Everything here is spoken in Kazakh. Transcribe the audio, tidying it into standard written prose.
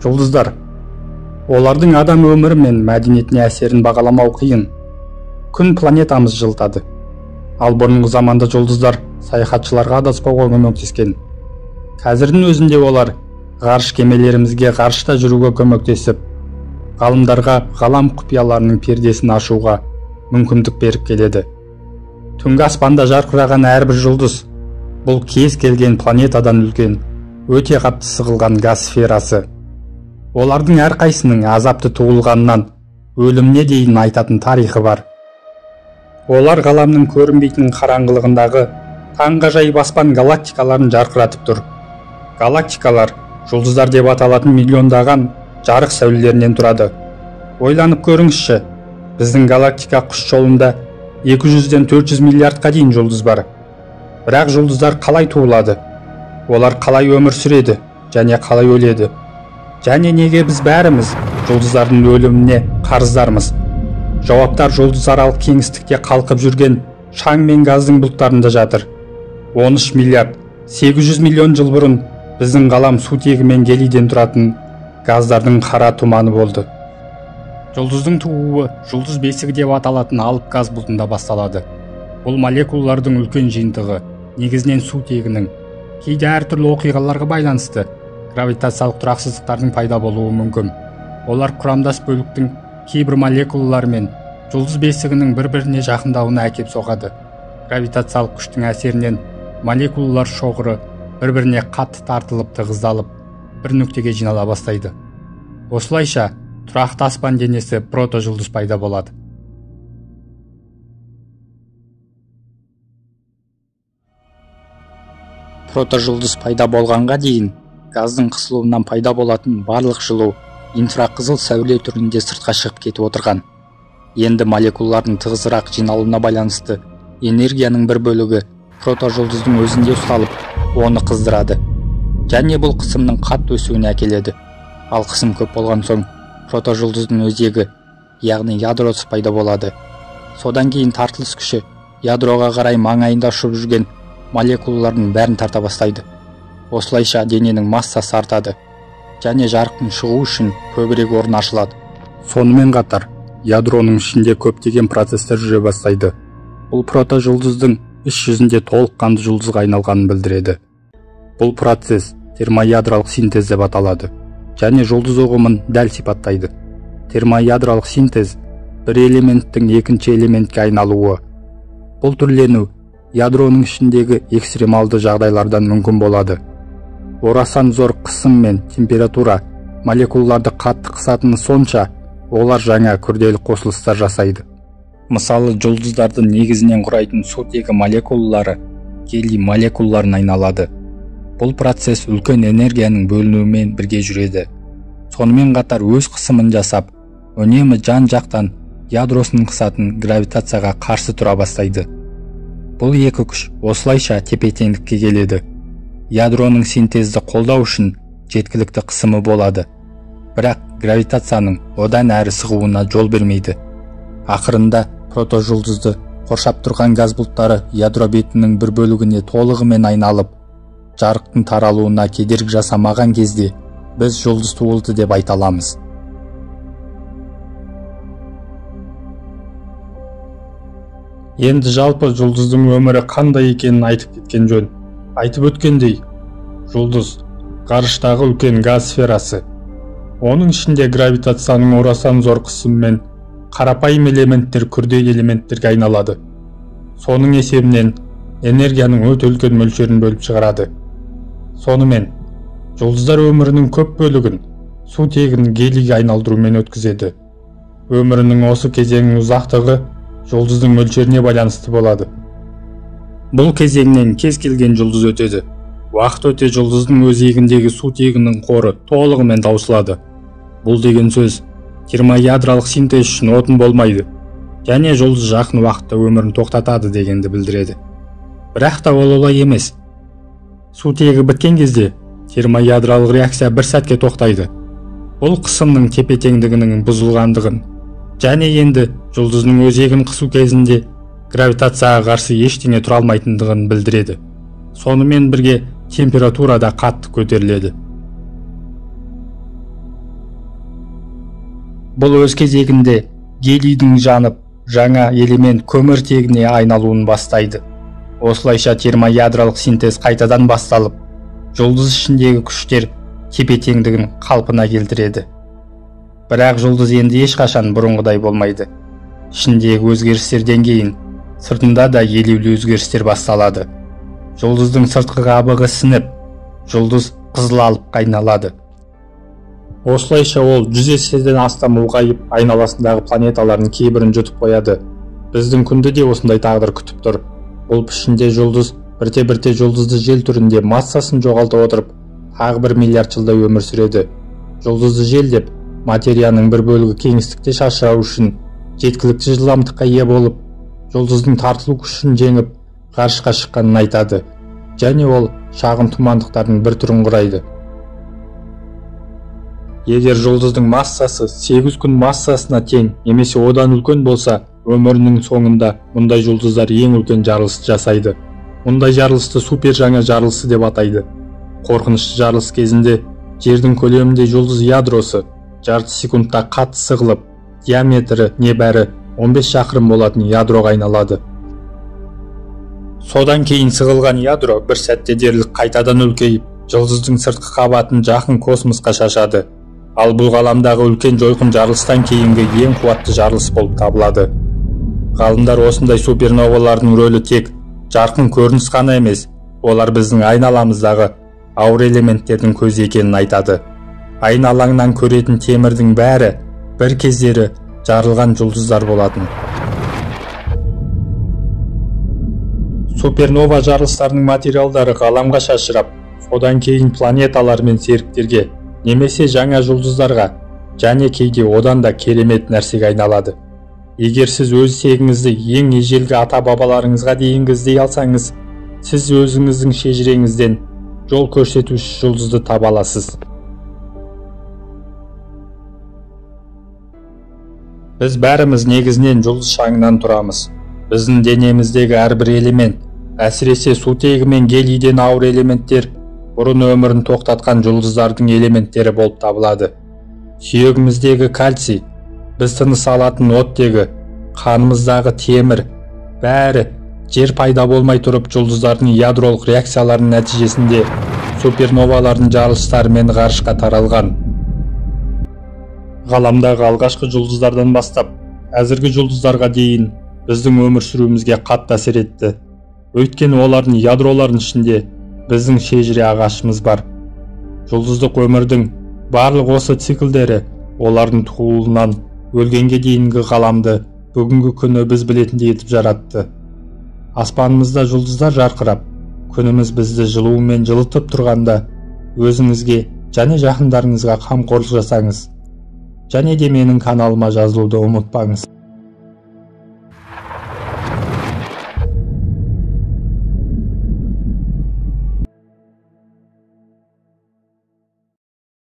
Жұлдыздар. Олардың адам өмірі мен мәдениетіне әсерін бағаламау қиын. Күн планетамыз жылытады. Ал бұрынғы заманда жұлдыздар саяхатшыларға адаспауға көмектескен. Қазірдің өзінде олар ғарыш кемелерімізге ғарышта жүруге көмектесіп, ғалымдарға ғалам құпияларының пердесін ашуға мүмкіндік беріп келеді. Түнгі аспанда жарқыраған әрбір жұлдыз бұл кез келген планетадан үлкен, өте қатты сығылған газ сферасы. Олардың әрқайсының азапты туылғаннан өліміне дейін айтатын тарихы бар. Олар ғаламның көрінбейтін қараңғылығындағы таңғажайып аспан галактикаларын жарқыратып тұр. Галактикалар жұлдыздар деп аталатын миллиондаған жарық сәулелерінен тұрады. Ойланып көріңізші, біздің галактика құс жолында 200-ден 400 миллиардқа дейін жұлдыз бар. Бірақ жұлдыздар қалай туылады? Олар қалай өмір сүреді және қалай өледі? Және неге біз бәріміз жұлдыздардың өліміне қарыздармыз? Жауаптар жұлдызаралық кеңістікте қалқып жүрген шаң мен газдың бұлттарында жатыр. 13 миллиард 800 миллион жыл бұрын біздің ғалам сутегі мен гелийден тұратын газдардың қара тұманы болды. Жұлдыздың тууы жұлдыз бесігі деп аталатын алып газ бұлтында басталады. Бұл молекулалардың үлкен жиынтығы, негізінен сутегінің, кейде әртүрлі оқиғаларға байланысты гравитациялық тұрақсыздықтардың пайда болуы мүмкін. Олар құрамдас бөліктің кейбір молекулалары мен жұлдыз бесігінің бір-біріне жақындауына әкеп соғады. Гравитациялық күштің әсерінен молекулалар шоғыры бір-біріне қатты тартылып тығыздалып, бір нүктеге жинала бастайды. Осылайша тұрақты аспан денесі протожұлдыз пайда болады. Протожұлдыз пайда болғанға дейін газдың қысылуынан пайда болатын барлық жылу инфрақызыл сәуле түрінде сыртқа шығып кетіп отырған. Енді молекулалардың тығызырақ жиналуына байланысты энергияның бір бөлігі протожұлдыздың өзінде ұсталып, оны қыздырады. Және бұл қысымның қатты өсуіне әкеледі. Ал қысым көп болған соң протожұлдыздың өзегі, яғни ядросы пайда болады. Содан кейін тартылыс күші ядроға қарай маңайында ұшып жүрген молекулалардың бәрін тарта бастайды. Осылайша дененің массасы артады және жарықтың шығу үшін көбірек орын ашылады. Сонымен қатар, ядроның ішінде көптеген процестер жүре бастайды. Бұл протожұлдыздың іс жүзінде толыққанды жұлдызға айналғанын білдіреді. Бұл процесс термоядролық синтез деп аталады және жұлдыз ұғымын дәл сипаттайды. Термоядролық синтез бір элементтің екінші элементке айналуы. Бұл түрлену ядроның ішіндегі экстремалды жағдайлардан мүмкін болады. Орасан зор қысым мен температура молекулаларды қатты қысатыны сонша, олар жаңа күрделі қосылыстар жасайды. Мысалы, жұлдыздарды негізінен құрайтын сутегі молекулалары гелий молекулаларына айналады. Бұл процесс үлкен энергияның бөлінуімен бірге жүреді. Сонымен қатар өз қысымын жасап, үнемі жан-жақтан ядросын қысатын гравитацияға қарсы тұра бастайды. Бұл екі күш осылайша тепе-теңдікке келеді. Ядроның синтезді қолдау үшін жеткілікті қысымы болады. Бірақ гравитацияның одан әрі сығуына жол бермейді. Ақырында протожұлдызды қоршап тұрған газ бұлттары ядро бетінің бір бөлігіне толығымен айналып, жарықтың таралуына кедергі жасамаған кезде біз жұлдыз туылды деп айта аламыз. Енді жалпы жұлдыздың өмірі қандай екенін айтып кеткен жөн. Айтып өткендей, жұлдыз ғарыштағы үлкен газ сферасы. Оның ішінде гравитацияның орасан зор қысымымен қарапайым элементтер күрделі элементтерге айналады. Соның есебінен энергияның өте үлкен мөлшерін бөліп шығарады. Сонымен, жұлдыздар өмірінің көп бөлігін сутегін гелийге айналдырумен өткізеді. Өмірінің осы кезеңінің ұзақтығы жұлдыздың мөлшеріне байланысты болады. Бұл кезеңнен кез келген жұлдыз өтеді. Уақыт өте жұлдыздың өзегіндегі сутегінің қоры толығымен таусылады. Бұл деген сөз термоядролық синтез үшін отын болмайды және жұлдыз жақын уақытта өмірін тоқтатады дегенді білдіреді. Бірақ та ол олай емес. Сутегі біткен кезде термоядролық реакция бір сәтке тоқтайды. Бұл қысымның тепе-теңдігінің бұзылғандығын және енді жұлдыздың өзегін қысу кезінде гравитацияға қарсы ештеңе тұра алмайтындығын білдіреді. Сонымен бірге температура да қатты көтеріледі. Бұл өз кезегінде гелийдің жанып, жаңа элемент көміртегіне айналуын бастайды. Осылайша термоядролық синтез қайтадан басталып, жұлдыз ішіндегі күштер тепе-теңдігін қалпына келтіреді. Бірақ жұлдыз енді ешқашан бұрынғыдай болмайды. Ішіндегі өзгерістерден кейін сыртында да елеулі өзгерістер басталады. Жұлдыздың сыртқы қабығы сініп, жұлдыз қызыл алыпқа айналады. Осылайша ол 100 еседен астам ұлғайып, айналасындағы планеталардың кейбірін жұтып қояды. Біздің күнді де осындай тағдыр күтіп тұр. Бұл пішінде жұлдыз бірте-бірте жұлдызды жел түрінде массасын жоғалта отырып, тағы 1 миллиард жылдай өмір сүреді. Жұлдызды жел деп материяның бір бөлігі кеңістікте шашырау үшін жеткілікті жылдамдыққа ие болып, жұлдыздың тартылу күшін жеңіп, ғарышқа шыққанын айтады. Және ол шағын тұмандықтардың бір түрін құрайды. Егер жұлдыздың массасы 8 күн массасына тең немесе одан үлкен болса, өмірінің соңында мұндай жұлдыздар ең үлкен жарылысты жасайды. Мұндай жарылысты супер жаңа жарылысы деп атайды. Қорқынышты жарылыс кезінде жердің көлемінде жұлдыз ядросы жарты секундта қатты сығылып, диаметрі небәрі 15 шақырым болатын ядроға айналады. Содан кейін сығылған ядро бір сәтте дерлік қайтадан үлкейіп, жұлдыздың сыртқы қабатын жақын космосқа шашады. Ал бұл ғаламдағы үлкен жойқын жарылыстан кейінгі ең қуатты жарылыс болып табылады. Ғалымдар осындай суперновалардың рөлі тек жарқын көрініс қана емес, олар біздің айналамыздағы ауыр элементтердің көзі екенін айтады. Айналаңнан көретін темірдің бәрі бір кездері жарылған жұлдыздар болатын. Супернова жарылыстарының материалдары ғаламға шашырап, содан кейін планеталар мен серіктерге немесе жаңа жұлдыздарға және кейде одан да керемет нәрсеге айналады. Егер сіз өз тегіңізді ең ежелгі ата-бабаларыңызға дейінгі іздей алсаңыз, сіз өзіңіздің шежіреңізден жол көрсетуші жұлдызды таба аласыз. Біз бәріміз негізінен жұлдыз шаңынан тұрамыз. Біздің денеміздегі әрбір элемент, әсіресе сутегі мен гелийден ауыр элементтер, бұрын өмірін тоқтатқан жұлдыздардың элементтері болып табылады. Сүйегіміздегі кальций, біз тыныс алатын оттегі, қанымыздағы темір, бәрі жер пайда болмай тұрып жұлдыздардың ядролық реакцияларының нәтижесінде суперновалардың жарылыстарымен ғарышқа таралған. Ғаламдағы алғашқы жұлдыздардан бастап әзіргі жұлдыздарға дейін біздің өмір сүруімізге қатты әсер етті. Өйткені олардың ядроларының ішінде біздің шежіре ағашымыз бар. Жұлдыздық өмірдің барлық осы циклдері олардың туылуынан өлгенге дейінгі ғаламды бүгінгі күні біз білетіндей етіп жаратты. Аспанымызда жұлдыздар жарқырап, күніміз бізді жылуымен жылытып тұрғанда өзіңізге және жақындарыңызға қамқорлық жасаңыз. Және де менің каналыма жазылуды ұмытпаңыз.